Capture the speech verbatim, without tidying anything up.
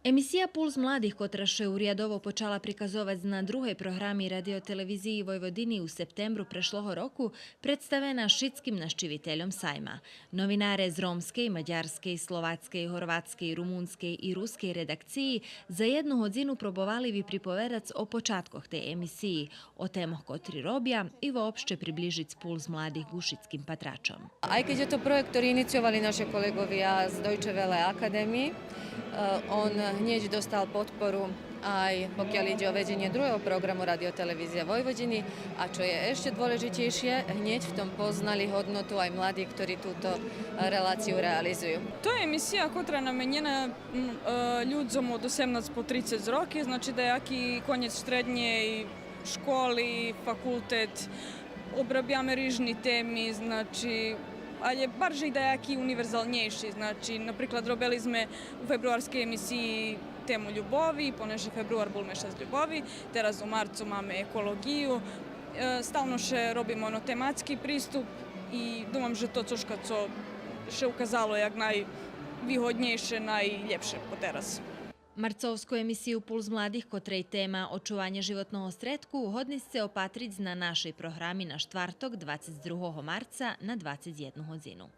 Емисия Пулз младих, котра ше урядово почала приказовац на другей програми Радио-телевизиї Войводини у септембру прешлого року, представена шицким нащивительом Сайма. Новинаре з ромскей, мадярскей, словацкей, горватскей, румунскей и рускей редакциї за єдну годзину пробовали виприповедац о початкох тей емисиї, о темох котри робя и вообще приближиц Пулз младих ґу шицким патрачом. Aj keďže je to projekt ktorý iniciovali naši kolegovia z Deutsche Welle Akadémie, on hneď dostal podporu aj pokiaľ ide o vedenie druhého programu Radiotelevizije Vojvodiny, a čo je ešte dôležitejšie, hneď v tom poznali hodnotu aj mladí, ktorí túto reláciu realizujú. То є емисия котра наменєна людзом од осемнац по трицец роки, значи даяки конєц штреднєй школи, факултет, обрабяме рижни теми, значи, але баржей даяки универзалнєйши, значи, наприклад, робели зме у фебруарскей емисиї тему любови, понеже фебруар бул мешац любови, тераз у марцу маме еколоґию. Стално ше робиме оно тематски приступ и думам же то цошка цо ше указало як найвигоднєйше, найлєпше потераз. Марцовску емисию Пулз младих, котрей тема очуванє животного стредку, годни сце опатриц на нашей програми на штварток, двацец другого марца, на двацец єдну годзину.